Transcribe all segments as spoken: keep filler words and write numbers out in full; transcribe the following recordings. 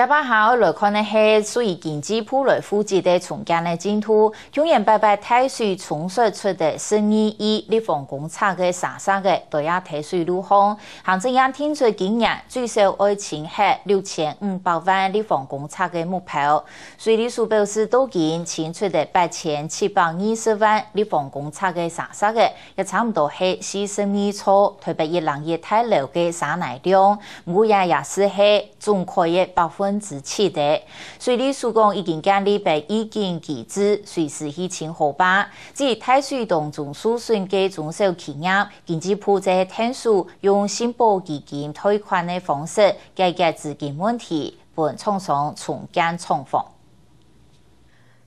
這擺下愛來看个係屬於經濟部來負責个重建个進度。舊年八月大水沖刷出个十二億立方公尺个沙石仔，在這个水路項，行政院定出今年最少愛清忒六千五百萬立方公尺个目標。水利署表示，到今清出个八千七百二十萬立方公尺个沙石仔，也差毋多係四十二座台北一零一大樓个沙泥量，毋過也也係係 總開个百分之七个。水利署講已經建立預警機制，隨時去清河壩。至於大水當中受損个中小企業，經濟部就係𢯭手用信保基金貸款个方式解決資金問題，分廠商重建廠房。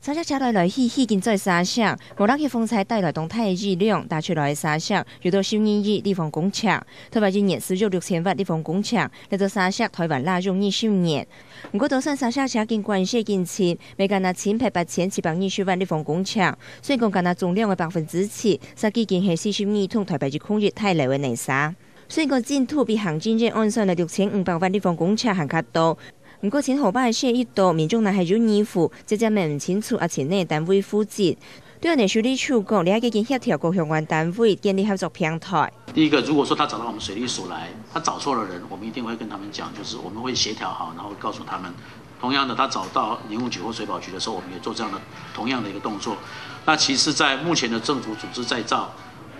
沙石車來來去去緊載沙石，無落去風颱帶來當大个雨量，打出來个沙石有到十二億立方公尺。台灣一年使用六千萬立方公尺，這座沙石台灣罅用二十年。毋過，就算沙石車緊關細緊清，也干焦清忒八千七百二十萬立方公尺，所以講干焦總量个百分之七，實際緊係四十二棟台北一空一大樓个泥沙。 雖然講進度比行政院按算个六千五百萬立方公尺還較多，毋過清河壩个細義度，民眾若係有疑慮，直接問毋清楚也請哪單位負責。對安呢水利署講，這下已經協調各相關單位建立合作平台。第一個，如果說他找到我們水利署來，他找錯了人，我們一定會跟他們講，就是我們會協調好，然後告訴他們。同樣的，他找到林務局或水保局的時候，我們也做這樣的同樣的一個動作。那其實，在目前的政府組織再造，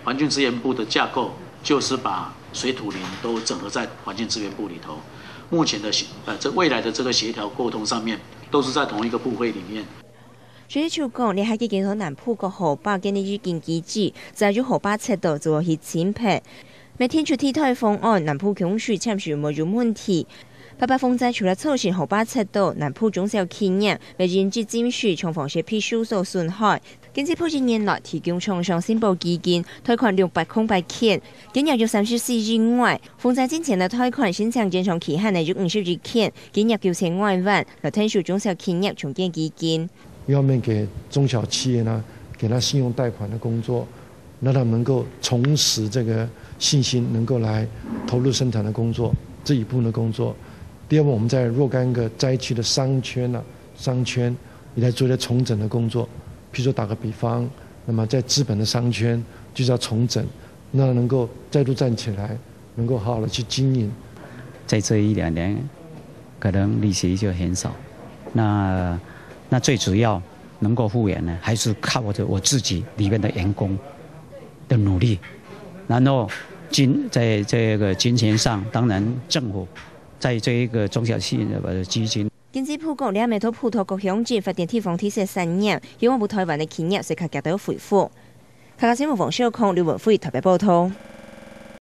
環境資源部的架構就是把水土林都整合在環境資源部裡頭。目前的協，呃，這未來的這個協調溝通上面，都是在同一個部會裡面。水利署講，這下已經同南部各河壩建立預警機制，只要有河壩測到就會去清忒。 也定出替代方案，南部供水暫時無有問題。八八風災除了造成河壩測到，南部中小企業也因為浸水廠房設備受到損害。經濟部一年來提供廠商信保基金，貸款六百空八千，金額有三十四億外。風災進前个貸款申請延長期限个有五十億千，金額九千外萬，來𢯭手中小企業重建基金。 要面給中小企業呢，給他信用貸款的工作，讓他們能夠重拾這個信心，能夠來投入生產的工作，這一部分的工作。第二部分，我們在若干個災區的商圈呢，商圈也在做一些重整的工作。譬如說打個比方，那麼在資本的商圈就是要重整，讓它能夠再度站起來， 能夠好好地去經營。在這一兩年，可能利息就很少。那，那最主要能夠復原呢，還是靠著我自己裡面的員工的努力。然後金，在這個金錢上，當然政府在這一個中小企業的基金。經濟部講，這下也討普渡各鄉鎮發展地方特色產業，希望為臺灣个企業做較遽个恢復。客家新聞黃少康、劉文輝臺北報導。